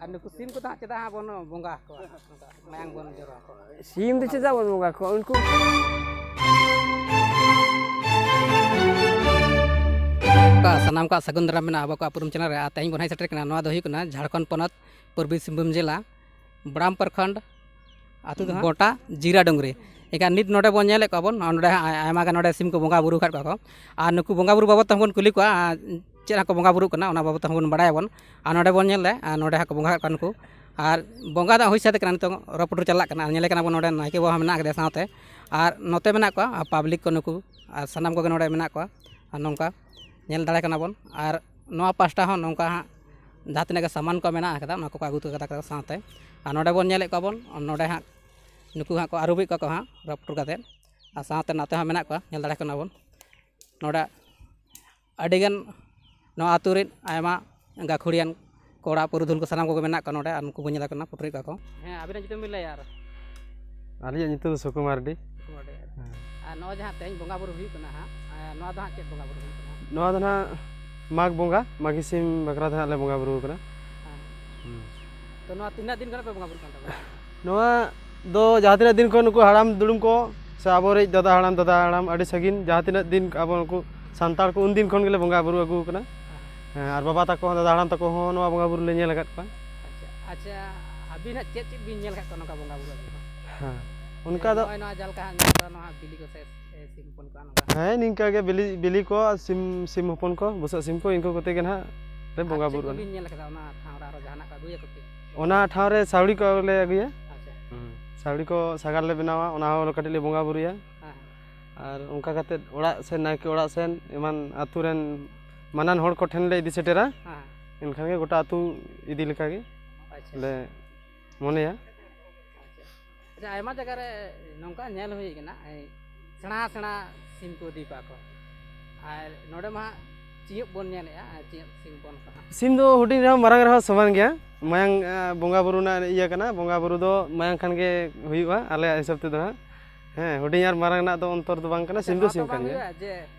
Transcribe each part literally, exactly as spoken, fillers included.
ᱟᱨ ᱱᱩᱠᱩ ᱥᱤᱢ ᱠᱚᱫᱚ ᱦᱟᱸᱜ ᱪᱮᱫᱟᱜ ᱦᱟᱸᱜ ᱵᱚᱱ ᱵᱚᱸᱜᱟ ᱟᱠᱚᱣᱟ? ᱱᱚᱝᱠᱟ ᱢᱟᱭᱟᱝ ᱵᱚᱱ ᱡᱚᱨᱚ ᱟᱠᱚᱣᱟ᱾ ᱥᱤᱢ ᱫᱚ ᱪᱮᱫᱟᱜ ᱵᱚᱱ ᱵᱚᱸᱜᱟ ᱠᱚᱣᱟ? ᱩᱱᱠᱩ ᱚᱠᱟ ᱥᱟᱱᱟᱢ ᱠᱚᱣᱟᱜ ᱥᱟᱹᱜᱩᱱ ᱫᱟᱨᱟᱢ ᱢᱮᱱᱟᱜᱼᱟ ᱟᱵᱚ ᱠᱚᱣᱟᱜ ᱩᱯᱨᱩᱢ ᱪᱮᱱᱮᱞ ᱨᱮ᱾ ᱟᱨ ᱛᱮᱦᱮᱧ ᱵᱚᱱ ᱦᱮᱡ ᱥᱮᱴᱮᱨ ᱠᱟᱱᱟ, ᱱᱚᱣᱟ ᱫᱚ ᱦᱩᱭᱩᱜ ᱠᱟᱱᱟ ᱡᱷᱟᱲᱠᱷᱚᱸᱰ ᱯᱚᱱᱚᱛ ᱯᱩᱨᱵᱤ ᱥᱤᱝᱵᱷᱩᱢ ᱡᱮᱞᱟ ᱵᱚᱲᱟᱢ ᱯᱨᱚᱠᱷᱚᱸᱰ, ᱟᱹᱛᱩ ᱫᱚ ᱦᱟᱸᱜ? ᱜᱚᱴᱟ ᱡᱤᱨᱟ ᱰᱩᱝᱨᱤ᱾ ᱮᱱᱠᱷᱟᱱ ᱱᱤᱛ ᱱᱚᱰᱮ ᱵᱚᱱ ᱧᱮᱞᱮᱫ ᱠᱚᱣᱟ ᱵᱚᱱ, ᱱᱚᱰᱮ ᱦᱟᱸᱜ ᱟᱭᱢᱟ ᱜᱟᱱ ᱱᱚᱰᱮ ᱥᱤᱢ ᱠᱚ ᱵᱚᱸᱜᱟ ᱵᱩᱨᱩ ᱟᱠᱟᱫ ᱠᱚᱣᱟ ᱠᱚ᱾ ᱟᱨ ᱱᱩᱠᱩ ᱵᱚᱸᱜᱟ ᱵᱩᱨᱩ ᱵᱟᱵᱚᱫ ᱛᱮᱦᱚᱸ ᱵᱚᱱ ᱠᱩᱞᱤ ᱠᱚᱣᱟ, ᱟᱨ ᱪᱮᱫ ᱦᱟᱸᱜ ᱠᱚ ᱵᱚᱸᱜᱟ ᱵᱩᱨᱩᱜ ᱠᱟᱱᱟ, ᱚᱱᱟ ᱵᱟᱵᱚᱫ ᱛᱮᱦᱚᱸ ᱵᱚᱱ ᱵᱟᱲᱟᱭᱟᱵᱚᱱ᱾ ᱟᱨ ᱱᱚᱰᱮ ᱵᱚᱱ ᱧᱮᱞ ᱞᱮᱫ, ᱟᱨ ᱱᱚᱰᱮ ᱦᱟᱸᱜ ᱠᱚ ᱵᱚᱸᱜᱟ ᱟᱠᱟᱫ ᱠᱚᱣᱟ ᱱᱩᱠᱩ᱾ ᱟᱨ ᱵᱚᱸᱜᱟ ᱫᱚ ᱦᱟᱸᱜ ᱦᱩᱭ ᱥᱟᱹᱛ ᱠᱟᱱᱟ, ᱱᱤᱛᱚᱝ ᱨᱚ ᱯᱩᱴᱩᱨ ᱪᱟᱞᱟᱜ ᱠᱟᱱᱟ᱾ ᱟᱨ ᱧᱮᱞᱮ ᱠᱟᱱᱟ ᱵᱚᱱ ᱱᱚᱰᱮ ᱱᱟᱭᱠᱮ ᱵᱟᱵᱟ ᱦᱚᱸ ᱢᱮᱱᱟᱜ ᱟᱠᱟᱫᱮᱭᱟ ᱥᱟᱶᱛᱮ᱾ ᱟᱨ ᱱᱚᱛᱮ ᱢᱮᱱᱟᱜ ᱠᱚᱣᱟ, ᱟᱨ ᱯᱟᱵᱽᱞᱤᱠ ᱠᱚ ᱱᱩᱠᱩ, ᱟᱨ ᱥᱟᱱᱟᱢ ᱠᱚᱜᱮ ᱱᱚᱰᱮ ᱢᱮᱱᱟᱜ ᱠᱚᱣᱟ᱾ ᱟᱨ ᱱᱚᱝᱠᱟ ᱧᱮᱞ ᱫᱟᱲᱮ ᱠᱟᱱᱟ ᱵᱚᱱ᱾ ᱟᱨ ᱱᱚᱣᱟ ᱯᱟᱥᱴᱟ ᱦᱚᱸ ᱱᱚᱝᱠᱟ ᱦᱟᱸᱜ ᱡᱟᱦᱟᱸ ᱛᱤᱱᱟᱹᱜ ᱜᱮ ᱥᱟᱢᱟᱱ ᱠᱚ ᱢᱮᱱᱟᱜ ᱟᱠᱟᱫᱟ, ᱚᱱᱟ ᱠᱚᱠᱚ ᱟᱹᱜᱩ ᱠᱟᱫᱟ ᱠᱚ ᱥᱟᱶᱛᱮ᱾ ᱟᱨ ᱱᱚᱰᱮ ᱵᱚᱱ ᱧᱮᱞᱮᱫ ᱠᱚᱣᱟ ᱵᱚᱱ, ᱱᱚᱰᱮ ᱦᱟᱸᱜ ᱱᱩᱠᱩ ᱦᱟᱸᱜ ᱠᱚ ᱟᱹᱨᱩᱵᱮᱫ ᱠᱚᱣᱟ ᱠᱚ ᱦᱟᱸᱜ ᱨᱚ ᱯᱩᱴᱩᱨ ᱠᱟᱛᱮᱫ᱾ ᱟᱨ ᱥᱟᱶᱛᱮ ᱱᱚᱛᱮ ᱦᱚᱸ ᱢᱮᱱᱟᱜ ᱠᱚᱣᱟ, ᱧᱮᱞ ᱫᱟᱲᱮ ᱠᱟᱱᱟ ᱵᱚᱱ᱾ ᱱᱚᱰᱮ ᱟᱹᱰᱤᱜᱟᱱ ᱱᱚᱣᱟ ᱟᱹᱛᱩ ᱨᱮᱱ ᱟᱭᱢᱟ ᱜᱟᱹᱠᱷᱩᱲᱤᱭᱟᱱ ᱠᱚᱲᱟ ᱯᱩᱨᱩᱫᱷᱩᱞ ᱠᱚ ᱥᱟᱱᱟᱢ ᱠᱚᱜᱮ ᱢᱮᱱᱟᱜ ᱠᱚᱣᱟ ᱱᱚᱰᱮ, ᱟᱨ ᱱᱩᱠᱩ ᱵᱚᱱ ᱧᱮᱞ ᱠᱟᱱᱟ ᱯᱩᱴᱩᱨᱮᱫ ᱠᱚᱣᱟ ᱠᱚ᱾ ᱦᱮᱸ, ᱟᱹᱵᱤᱱᱟᱜ ᱧᱩᱛᱩᱢ ᱵᱤᱱ ᱞᱟᱹᱭᱟ ᱟᱨ? ᱟᱹᱞᱤᱧᱟᱜ ᱧᱩᱛᱩᱢ ᱫᱚ ᱥᱩᱠᱩᱢᱟᱨ ᱰᱤ᱾ ᱥᱩᱠᱩᱢᱟᱨ ᱰᱤ᱾ ᱦᱮᱸ᱾ ᱟᱨ ᱱᱚᱣᱟ ᱡᱟᱦᱟᱸ ᱛᱮᱦᱮᱧ ᱵᱚᱸᱜᱟ ᱵᱩᱨᱩ ᱦᱩᱭᱩᱜ ᱠᱟᱱᱟ ᱦᱟᱸᱜ, ᱟᱨ ᱱᱚᱣᱟ ᱫᱚ ᱦᱟᱸᱜ ᱪᱮᱫ ᱵᱚᱸᱜᱟ ᱵᱩᱨᱩ ᱦᱩᱭᱩᱜ ᱠᱟᱱᱟ? ᱱᱚᱣᱟ ᱫᱚ ᱱᱟᱦᱟᱜ ᱢᱟᱜᱽ ᱵᱚᱸᱜᱟ, ᱢᱟᱜᱷᱤ ᱥᱤᱢ ᱵᱟᱠᱷᱨᱟ ᱛᱮ ᱦᱟᱸᱜ ᱞᱮ ᱵᱚᱸᱜᱟ ᱵᱩᱨᱩ ᱠᱟᱱᱟ᱾ ᱦᱮᱸ᱾ ᱦᱩᱸ᱾ ᱛᱚ, ᱱᱚᱣᱟ ᱛᱤᱱᱟᱹᱜ ᱫᱤᱱ ᱠᱷᱚᱱᱟᱜ ᱯᱮ ᱵᱚᱸᱜᱟ ᱵᱩᱨᱩᱜ ᱠᱟᱱ ᱛᱟᱵᱚᱱᱟ? ᱱᱚᱣᱟ ᱫᱚ ᱡᱟᱦᱟᱸ ᱛᱤᱱᱟᱹᱜ ᱫᱤᱱ ᱠᱷᱚᱱ ᱱᱩᱠᱩ ᱦᱟᱲᱟᱢ ᱫᱩᱲᱩᱢ ᱠᱚ ᱥᱮ ᱟᱵᱚᱨᱤᱡ ᱫᱟᱫᱟ ᱦᱟᱲᱟᱢ, ᱫᱟᱫᱟ ᱦᱟᱲᱟᱢ ᱟᱹᱰᱤ ᱥᱟᱺᱜᱤᱧ, ᱡᱟᱦᱟᱸ ᱛᱤᱱᱟᱹᱜ ᱫᱤᱱ ᱟᱵᱚ ᱱᱩᱠᱩ ᱥᱟᱱᱛᱟᱲ ᱠᱚ ᱩᱱ ᱫᱤᱱ ᱠᱷᱚᱱ ᱜᱮᱞᱮ ᱵᱚᱸᱜᱟ ᱵᱩᱨᱩ ᱟᱹᱜᱩ ᱟᱠᱟᱱᱟ᱾ ᱦᱮᱸ, ᱟᱨ ᱵᱟᱵᱟ ᱛᱟᱠᱚ ᱦᱚᱸ, ᱫᱟᱫᱟ ᱦᱟᱲᱟᱢ ᱛᱟᱠᱚ ᱦᱚᱸ ᱱᱚᱣᱟ ᱵᱚᱸᱜᱟ ᱵᱩᱨᱩ ᱞᱮ ᱧᱮᱞ ᱟᱠᱟᱫ ᱠᱚᱣᱟ᱾ ᱟᱪᱪᱷᱟ, ᱟᱪᱪᱷᱟ, ᱟᱹᱵᱤᱱ ᱦᱟᱸᱜ ᱪᱮᱫ ᱪᱮᱫ ᱵᱤᱱ ᱧᱮᱞ ᱟᱠᱟᱫ ᱠᱚᱣᱟ ᱱᱚᱝᱠᱟ ᱵᱚᱸᱜᱟ ᱵᱩᱨᱩ ᱟᱹᱜᱩ ᱦᱚᱸ? ᱦᱮᱸ, ᱚᱱᱠᱟ ᱫᱚ ᱱᱚᱜᱼᱚᱭ ᱱᱚᱣᱟ ᱡᱟᱦᱟᱸ ᱞᱮᱠᱟ ᱦᱟᱸᱜ ᱧᱮᱞᱚᱜ ᱠᱟᱱᱟ, ᱱᱚᱣᱟ ᱵᱤᱞᱤ ᱠᱚ ᱥᱮ, ᱥᱮ ᱥᱤᱢ ᱦᱚᱯᱚᱱ ᱠᱚ ᱱᱚᱝᱠᱟ? ᱦᱮᱸ, ᱱᱤᱝᱠᱟ ᱜᱮ ᱵᱤᱞᱤ, ᱵᱤᱞᱤ ᱠᱚ ᱟᱨ ᱥᱤᱢ, ᱥᱤᱢ ᱦᱚᱯᱚᱱ ᱠᱚ, ᱵᱩᱥᱟᱹᱜ ᱥᱤᱢ ᱠᱚ, ᱤᱱᱠᱩ ᱠᱚᱛᱮ ᱜᱮ ᱱᱟᱦᱟᱜ ᱞᱮ ᱟᱨ ᱵᱚᱸᱜᱟ ᱪᱮᱫ ᱵᱩᱨᱩᱜᱼᱟ᱾ ᱠᱚᱵᱤᱱ ᱧᱮᱞ ᱟᱠᱟᱫᱟ ᱚᱱᱟ ᱴᱷᱟᱶ ᱨᱮ, ᱟᱨᱚ ᱡᱟᱦᱟᱱᱟᱜ ᱠᱚ ᱟᱹᱜᱩᱭᱟᱠᱚ ᱠᱤ? ᱚᱱᱟ ᱴᱷᱟᱶ ᱨᱮ ᱥᱟᱹᱣᱲᱤ ᱠᱚ ᱞᱮ ᱟᱹᱜᱩᱭᱟ᱾ ᱟᱪᱪᱷᱟ᱾ ᱦᱩᱸ᱾ ᱥᱟᱹᱣᱲᱤ ᱠᱚ ᱥᱟᱜᱟᱲ ᱞᱮ ᱵᱮᱱᱟᱣᱟ, ᱚᱱᱟ ᱦᱚᱸ ᱠᱟᱹᱴᱤᱡ ᱞᱮ ᱵᱚᱸᱜᱟ ᱵᱩᱨᱩᱭᱟ᱾ ᱦᱮᱸ, ᱦᱮᱸ᱾ ᱟᱨ ᱚᱱᱠᱟ ᱠᱟᱛᱮᱫ ᱚᱲᱟᱜ ᱥᱮᱱ, ᱱᱟᱭᱠᱮ ᱚᱲᱟᱜ ᱥᱮᱱ, ᱮᱢᱟᱱ ᱟᱹᱛᱩ ᱨᱮᱱ ᱢᱟᱱᱟᱱ ᱦᱚᱲ ᱠᱚᱴᱷᱮᱱ ᱞᱮ ᱤᱫᱤ ᱥᱮᱴᱮᱨᱟ᱾ ᱦᱮᱸ, ᱦᱮᱸ᱾ ᱮᱱᱠᱷᱟᱱ ᱜᱮ ᱜᱚᱴᱟ ᱟᱹᱛᱩ ᱤᱫᱤ ᱞᱮᱠᱟ ᱜᱮ ᱟᱪᱪᱷᱟ᱾ ᱞᱮ ᱢᱚᱱᱮᱭᱟ᱾ ᱟᱪᱪᱷᱟ᱾ ᱟᱪᱪᱷᱟ, ᱟᱭᱢᱟ ᱡᱟᱭᱜᱟ ᱨᱮ ᱱᱚᱝᱠᱟ ᱧᱮᱞ ᱦᱩᱭ ᱠᱟᱱᱟ, ᱮᱭ ᱥᱮᱬᱟ ᱥᱮᱬᱟ ᱥᱤᱢ ᱠᱚ ᱤᱫᱤ ᱠᱚᱣᱟ ᱠᱚ, ᱟᱨ ᱱᱚᱰᱮ ᱢᱟ ᱦᱟᱸᱜ ᱪᱤᱭᱟᱹᱜ ᱵᱚᱱ ᱧᱮᱞᱮᱫᱼᱟ, ᱟᱨ ᱪᱤᱭᱟᱹᱜ ᱥᱤᱢ ᱦᱚᱯᱚᱱ ᱠᱚ ᱦᱟᱸᱜ᱾ ᱥᱤᱢ ᱫᱚ ᱦᱩᱰᱤᱧ ᱨᱮᱦᱚᱸ ᱢᱟᱨᱟᱝ ᱨᱮᱦᱚᱸ ᱥᱚᱢᱟᱱ ᱜᱮᱭᱟ᱾ ᱢᱟᱭᱟᱝ, ᱟᱸ, ᱵᱚᱸᱜᱟ ᱵᱩᱨᱩ ᱨᱮᱱᱟᱜ ᱤᱭᱟᱹ ᱠᱟᱱᱟ, ᱵᱚᱸᱜᱟ ᱵᱩᱨᱩ ᱫᱚ ᱢᱟᱭᱟᱝ ᱠᱷᱟᱱ ᱜᱮ ᱦᱩᱭᱩᱜᱼᱟ ᱟᱞᱮᱭᱟᱜ ᱦᱤᱥᱟᱹᱵ ᱛᱮᱫᱚ ᱦᱟᱸᱜ᱾ ᱦᱮᱸ, ᱦᱩᱰᱤᱧ ᱟᱨ ᱢᱟᱨᱟᱝ ᱨᱮᱱᱟᱜ ᱫᱚ ᱚᱱᱛᱚᱨ ᱫᱚ ᱵᱟᱝ ᱠᱟᱱᱟ, ᱟᱪᱪᱷᱟ, ᱥᱤᱢ ᱫᱚ ᱱᱚᱣᱟ ᱥᱤᱢ ᱛᱚ ᱠᱟᱱ ᱵᱟᱝ ᱜᱮᱭᱟ᱾ ᱦᱩᱭᱩᱜᱼᱟ ᱡᱮ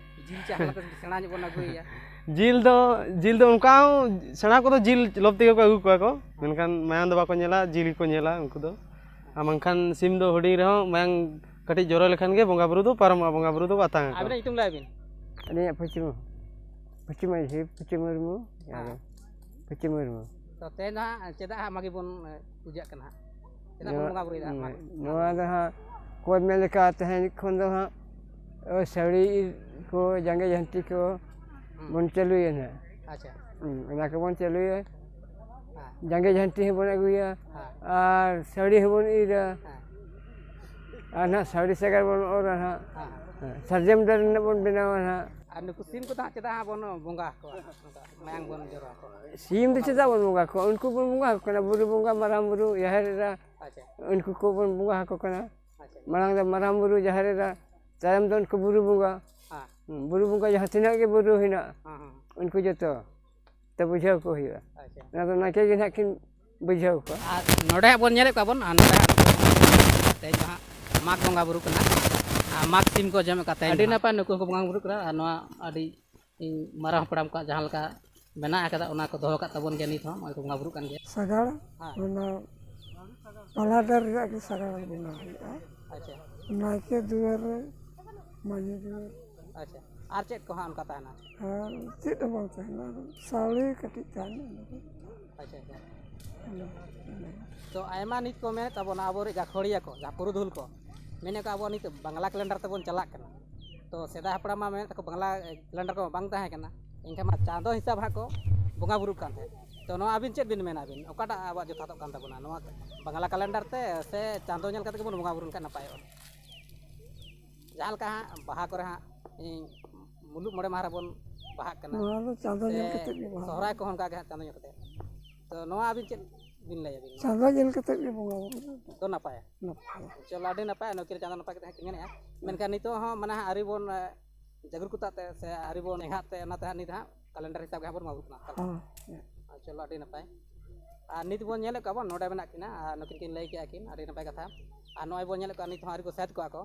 ᱡᱤᱞ ᱪᱟᱦᱞᱟ ᱛᱮ ᱥᱮᱬᱟ ᱧᱚᱜ ᱵᱚᱱ ᱟᱹᱜᱩᱭᱮᱭᱟ? ᱡᱤᱞ ᱫᱚ, ᱡᱤᱞ ᱫᱚ ᱚᱱᱠᱟ ᱦᱚᱸ ᱥᱮᱬᱟ ᱠᱚᱫᱚ ᱡᱤᱞ ᱞᱚᱵ ᱛᱮᱜᱮ ᱠᱚ ᱟᱹᱜᱩ ᱠᱚᱣᱟ ᱠᱚ, ᱢᱮᱱᱠᱷᱟᱱ ᱢᱟᱭᱟᱝ ᱫᱚ ᱵᱟᱠᱚ ᱧᱮᱞᱟ, ᱡᱤᱞ ᱜᱮᱠᱚ ᱧᱮᱞᱟ ᱩᱱᱠᱩ ᱫᱚ᱾ ᱟᱨ ᱵᱟᱝᱠᱷᱟᱱ ᱥᱤᱢ ᱫᱚ ᱦᱩᱰᱤᱧ ᱨᱮᱦᱚᱸ ᱢᱟᱭᱟᱝ ᱠᱟᱹᱴᱤᱡ ᱡᱚᱨᱚ ᱞᱮᱠᱷᱟᱱ ᱜᱮ ᱵᱚᱸᱜᱟ ᱵᱩᱨᱩ ᱫᱚ ᱯᱟᱨᱚᱢᱚᱜᱼᱟ, ᱵᱚᱸᱜᱟ ᱵᱩᱨᱩ ᱫᱚᱠᱚ ᱟᱛᱟᱝ ᱟᱠᱚ᱾ ᱟᱵᱤᱱᱟᱜ ᱧᱩᱛᱩᱢ ᱞᱟᱹᱭ ᱵᱤᱱ᱾ ᱟᱹᱞᱤᱧᱟᱜ ᱯᱩᱪᱩ, ᱯᱩᱪᱩ ᱢᱟᱹᱡᱷᱤ, ᱯᱩᱪᱩ ᱢᱩᱨᱢᱩ᱾ ᱦᱮᱸ᱾ ᱯᱩᱪᱩ ᱢᱩᱨᱢᱩ᱾ ᱛᱚ ᱛᱮᱦᱮᱧ ᱫᱚ ᱦᱟᱸᱜ ᱪᱮᱫᱟᱜ ᱦᱟᱸᱜ ᱢᱟᱜᱮ ᱵᱚᱱ, ᱮ, ᱯᱩᱡᱟᱜ ᱠᱟᱱᱟ ᱦᱟᱸᱜ? ᱪᱮᱫᱟᱜ ᱵᱚᱱ ᱱᱚᱣᱟ, ᱵᱚᱸᱜᱟ ᱵᱩᱨᱩᱭᱮᱫᱟ ᱦᱟᱸᱜ ᱢᱟᱜᱽ? ᱱᱚᱣᱟ ᱫᱚ ᱦᱟᱸᱜ ᱠᱚ ᱢᱮᱱ ᱞᱮᱠᱟ ᱛᱮᱦᱮᱧ ᱠᱷᱚᱱ ᱫᱚ ᱦᱟᱸᱜ, ᱳᱭ ᱥᱟᱹᱣᱲᱤ ᱠᱚ, ᱡᱟᱸᱜᱮ ᱡᱷᱟᱹᱱᱴᱤ ᱠᱚ ᱦᱩᱸ᱾ ᱵᱚᱱ ᱪᱟᱹᱞᱩᱭᱟ ᱱᱟᱦᱟᱜ᱾ ᱟᱪᱪᱷᱟ᱾ ᱦᱩᱸ, ᱚᱱᱟ ᱠᱚᱵᱚᱱ ᱪᱟᱹᱞᱩᱭᱟ᱾ ᱦᱮᱸ᱾ ᱡᱟᱸᱜᱮ ᱡᱷᱟᱹᱱᱴᱤ ᱦᱚᱸᱵᱚᱱ ᱟᱹᱜᱩᱭᱟ᱾ ᱦᱮᱸ᱾ ᱟᱨ ᱥᱟᱹᱣᱲᱤ ᱦᱚᱸᱵᱚᱱ ᱤᱨᱟ᱾ ᱦᱮᱸ᱾ ᱟᱨ ᱱᱟᱦᱟᱜ ᱥᱟᱹᱣᱲᱤ ᱥᱟᱜᱟᱲ ᱵᱚᱱ ᱚᱨᱟ ᱱᱟᱦᱟᱜ᱾ ᱦᱮᱸ᱾ ᱦᱮᱸ, ᱥᱟᱨᱡᱚᱢ ᱰᱟᱹᱨ ᱨᱮᱱᱟᱜ ᱵᱚᱱ ᱵᱮᱱᱟᱣᱟ ᱱᱟᱦᱟᱜ᱾ ᱟᱨ ᱱᱩᱠᱩ ᱥᱤᱢ ᱠᱚᱫᱚ ᱦᱟᱸᱜ ᱪᱮᱫᱟᱜ ᱦᱟᱸᱜ ᱵᱚᱱ ᱵᱚᱸᱜᱟ ᱟᱠᱚᱣᱟ ᱦᱟᱸᱜ? ᱱᱚᱝᱠᱟ ᱢᱟᱭᱟᱝ ᱵᱚᱱ ᱡᱚᱨᱚ ᱟᱠᱚᱣᱟ᱾ ᱥᱤᱢ ᱫᱚ ᱪᱮᱫᱟᱜ ᱵᱚᱱ ᱵᱚᱸᱜᱟ ᱠᱚᱣᱟ? ᱩᱱᱠᱩ ᱵᱚᱱ ᱵᱚᱸᱜᱟ ᱟᱠᱚ ᱠᱟᱱᱟ, ᱵᱩᱨᱩ ᱵᱚᱸᱜᱟ, ᱢᱟᱨᱟᱝ ᱵᱩᱨᱩ, ᱡᱟᱦᱮᱨ ᱮᱨᱟ, ᱟᱪᱪᱷᱟ᱾ ᱩᱱᱠᱩ ᱠᱚᱵᱚᱱ ᱵᱚᱸᱜᱟ ᱟᱠᱚ ᱠᱟᱱᱟ᱾ ᱟᱪᱪᱷᱟ᱾ ᱢᱟᱲᱟᱝ ᱫᱚ ᱢᱟᱨᱟᱝ ᱵᱩᱨᱩ, ᱡᱟᱦᱮᱨ ᱮᱨᱟ, ᱛᱟᱭᱚᱢ ᱫᱚ ᱩᱱᱠᱩ ᱵᱩᱨᱩ ᱵᱚᱸᱜᱟ᱾ ᱦᱮᱸ᱾ ᱵᱩᱨᱩ ᱵᱚᱸᱜᱟ ᱡᱟᱦᱟᱸ ᱛᱤᱱᱟᱹᱜ ᱜᱮ ᱵᱩᱨᱩ ᱦᱮᱱᱟᱜᱼᱟ, ᱦᱮᱸ, ᱦᱮᱸ᱾ ᱩᱱᱠᱩ ᱡᱚᱛᱚ ᱛᱮ ᱵᱩᱡᱷᱟᱹᱣ ᱠᱚ ᱦᱩᱭᱩᱜᱼᱟ᱾ ᱟᱪᱪᱷᱟ᱾ ᱚᱱᱟ ᱫᱚ ᱱᱟᱭᱠᱮ ᱜᱮ ᱱᱟᱦᱟᱜ ᱠᱤᱱ ᱵᱩᱡᱷᱟᱹᱣ ᱠᱚᱣᱟ᱾ ᱟᱨ ᱱᱚᱰᱮ ᱦᱟᱸᱜ ᱵᱚᱱ ᱧᱮᱞᱮᱫ ᱠᱚᱣᱟ ᱵᱚᱱ, ᱟᱨ ᱱᱚᱰᱮ ᱦᱟᱸᱜ ᱛᱮᱦᱮᱧ ᱫᱚ ᱦᱟᱸᱜ ᱢᱟᱜᱽ ᱵᱚᱸᱜᱟ ᱵᱩᱨᱩ ᱠᱟᱱᱟ᱾ ᱟᱨ ᱢᱟᱜᱽ ᱥᱤᱢ ᱠᱚ ᱡᱚᱢᱮᱫ ᱠᱚᱣᱟ ᱛᱮᱦᱮᱧ ᱟᱹᱰᱤ ᱫᱚ ᱦᱟᱸᱜ᱾ ᱱᱟᱯᱟᱭ, ᱱᱩᱠᱩ ᱦᱚᱸᱠᱚ ᱵᱚᱸᱜᱟ ᱵᱩᱨᱩᱜ ᱠᱟᱱᱟ᱾ ᱟᱨ ᱱᱚᱣᱟ ᱟᱹᱰᱤ ᱤᱧ ᱢᱟᱨᱟᱝ ᱦᱟᱯᱲᱟᱢ ᱠᱚᱣᱟᱜ ᱡᱟᱦᱟᱸ ᱞᱮᱠᱟ ᱢᱮᱱᱟᱜ ᱟᱠᱟᱫᱟ, ᱚᱱᱟ ᱠᱚ ᱫᱚᱦᱚ ᱟᱠᱟᱫ ᱛᱟᱵᱚᱱ ᱜᱮᱭᱟ ᱱᱤᱛ ᱦᱚᱸ, ᱱᱚᱜᱼᱚᱭ ᱠᱚ ᱵᱚᱸᱜᱟ ᱵᱩᱨᱩᱜ ᱠᱟᱱ ᱜᱮᱭᱟ᱾ ᱥᱟᱜᱟᱲ, ᱦᱮᱸ᱾ ᱚᱱᱟ ᱯᱟᱞᱟ ᱰᱟᱹᱨ ᱨᱮᱭᱟᱜ ᱜᱮ ᱥᱟᱜᱟᱲ ᱵᱚᱸᱜᱟ ᱦᱩᱭᱩᱜᱼᱟ᱾ ᱟᱪᱪᱷᱟ᱾ ᱱᱟᱭᱠᱮ ᱫᱩᱣᱟᱹᱨ ᱨᱮ, ᱢᱟᱹᱡᱷᱤ ᱫᱩᱣᱟᱹᱨ᱾ ᱟᱪᱪᱷᱟ᱾ ᱟᱨ ᱪᱮᱫ ᱠᱚ ᱦᱟᱸᱜ ᱚᱱᱠᱟ ᱛᱟᱦᱮᱱᱟ? ᱟᱨ ᱪᱮᱫ ᱦᱚᱸ ᱵᱟᱝ ᱛᱟᱦᱮᱱᱟ, ᱟᱫᱚ ᱥᱟᱹᱣᱲᱤ ᱠᱟᱹᱴᱤᱡ ᱛᱟᱦᱮᱱᱟ, ᱤᱱᱟᱹ ᱠᱚ᱾ ᱟᱪᱪᱷᱟ, ᱟᱪᱪᱷᱟ᱾ ᱤᱱᱟᱹ, ᱤᱱᱟᱹ᱾ ᱛᱚ, ᱟᱭᱢᱟ ᱱᱤᱛ ᱠᱚ ᱢᱮᱱᱮᱫ ᱛᱟᱵᱚᱱᱟ, ᱟᱵᱚᱨᱮᱱ ᱜᱟᱹᱠᱷᱩᱲᱤᱭᱟᱹ ᱠᱚ, ᱡᱟᱦᱟᱸ ᱯᱩᱨᱩᱫᱷᱩᱞ ᱠᱚ, ᱢᱮᱱᱮᱫ ᱠᱚ, ᱟᱵᱚ ᱱᱤᱛ ᱵᱟᱝᱞᱟ calendar ᱛᱮᱵᱚᱱ ᱪᱟᱞᱟᱜ ᱠᱟᱱᱟ᱾ ᱛᱚ, ᱥᱮᱫᱟᱭ ᱦᱟᱯᱲᱟᱢ ᱢᱟ ᱢᱮᱱᱮᱫ ᱛᱟᱠᱚ, ᱵᱟᱝᱞᱟ calendar ᱠᱚ ᱵᱟᱝ ᱛᱟᱦᱮᱸ ᱠᱟᱱᱟ, ᱮᱱᱠᱷᱟᱱ ᱢᱟ ᱪᱟᱸᱫᱚ ᱦᱤᱥᱟᱹᱵ ᱦᱟᱸᱜ ᱠᱚ ᱵᱚᱸᱜᱟ ᱵᱩᱨᱩᱜ ᱠᱟᱱ ᱛᱟᱦᱮᱸᱫ᱾ ᱛᱚ, ᱱᱚᱣᱟ ᱟᱹᱵᱤᱱ ᱪᱮᱫ ᱵᱤᱱ ᱢᱮᱱᱟ ᱵᱤᱱ, ᱚᱠᱟᱴᱟᱜ ᱟᱵᱚᱣᱟᱜ ᱡᱚᱛᱷᱟᱛᱚᱜ ᱠᱟᱱ ᱛᱟᱵᱚᱱᱟ, ᱱᱚᱣᱟ ᱵᱟᱝᱞᱟ calendar ᱛᱮ ᱥᱮ ᱪᱟᱸᱫᱚ ᱧᱮᱞ ᱠᱟᱛᱮ ᱜᱮᱵᱚᱱ ᱵᱚᱸᱜᱟ ᱵᱩᱨᱩ ᱞᱮᱱᱠᱷᱟᱱ ᱱᱟᱯᱟᱭᱚᱜᱼᱟ? ᱡᱟᱦᱟᱸ ᱞᱮᱠᱟ ᱦᱟᱸᱜ ᱵᱟᱦᱟ ᱠᱚᱨᱮ ᱦᱟᱸᱜ, ᱤᱧ, ᱢᱩᱞᱩᱜ ᱢᱚᱬᱮ ᱢᱟᱦᱟ ᱨᱮᱵᱚᱱ ᱵᱟᱦᱟᱜ ᱠᱟᱱᱟ᱾ ᱱᱚᱣᱟ ᱫᱚ ᱪᱟᱸᱫᱚ ᱧᱮᱞ ᱥᱮ ᱠᱟᱛᱮ ᱜᱮ ᱵᱟᱦᱟ᱾ ᱥᱚᱦᱨᱟᱭ ᱠᱚᱦᱚᱸ ᱚᱱᱠᱟ ᱜᱮ ᱦᱟᱸᱜ ᱪᱟᱸᱫᱚ ᱧᱮᱞ ᱠᱟᱛᱮ᱾ ᱛᱚ, ᱱᱚᱣᱟ ᱟᱹᱵᱤᱱ ᱪᱮᱫ ᱵᱤᱱ ᱞᱟᱹᱭᱟ ᱵᱤᱱ? ᱪᱟᱸᱫᱚ ᱧᱮᱞ ᱠᱟᱛᱮ ᱜᱮ ᱵᱚᱸᱜᱟ ᱵᱩᱨᱩ ᱫᱚ᱾ ᱫᱚ ᱱᱟᱯᱟᱭᱟ᱾ ᱱᱟᱯᱟᱭᱟ᱾ ᱪᱚᱞᱚ, ᱟᱹᱰᱤ ᱱᱟᱯᱟᱭ, ᱱᱩᱠᱤᱱ ᱪᱟᱸᱫᱚ ᱱᱟᱯᱟᱭ ᱠᱟᱛᱮ ᱦᱟᱸᱜ ᱠᱤᱱ ᱢᱮᱱᱮᱫᱼᱟ᱾ ᱢᱮᱱᱠᱷᱟᱱ ᱱᱤᱛᱚᱜ ᱦᱚᱸ ᱢᱟᱱᱮ ᱦᱟᱸᱜ ᱟᱹᱣᱨᱤ ᱵᱚᱱ, ᱮ, ᱡᱟᱜᱽᱨᱩᱠᱚᱛᱟ ᱛᱮ ᱥᱮ ᱟᱹᱣᱨᱤ ᱵᱚᱱ ᱮᱸᱜᱟᱛ ᱛᱮ, ᱚᱱᱟᱛᱮ ᱦᱟᱸᱜ ᱱᱤᱛ ᱦᱟᱸᱜ calendar ᱦᱤᱥᱟᱹᱵ ᱜᱮ ᱦᱟᱸᱜ ᱵᱚᱱ ᱵᱚᱸᱜᱟ ᱵᱩᱨᱩᱜ ᱠᱟᱱᱟ᱾ ᱦᱮᱸ᱾ ᱟᱨ ᱪᱚᱞᱚ, ᱟᱹᱰᱤ ᱱᱟᱯᱟᱭ᱾ ᱟᱨ ᱱᱤᱛ ᱵᱚᱱ ᱧᱮᱞᱮᱫ ᱠᱚᱣᱟ ᱵᱚᱱ, ᱱᱚᱰᱮ ᱢᱮᱱᱟᱜ ᱠᱤᱱᱟ, ᱟᱨ ᱱᱩᱠᱤᱱ ᱠᱤᱱ ᱞᱟᱹᱭ ᱠᱮᱜᱼᱟ ᱠᱤᱱ, ᱟᱹᱰᱤ ᱱᱟᱯᱟᱭ ᱠᱟᱛᱷᱟ᱾ ᱟᱨ ᱱᱚᱜᱼᱚᱭ ᱵᱚᱱ ᱧᱮᱞᱮᱫ ᱠᱚᱣᱟ, ᱱᱤᱛ ᱦᱚᱸ ᱟᱹᱣᱨᱤ ᱠᱚ ᱥᱟᱹᱛ ᱠᱚᱜᱼᱟ ᱠᱚ,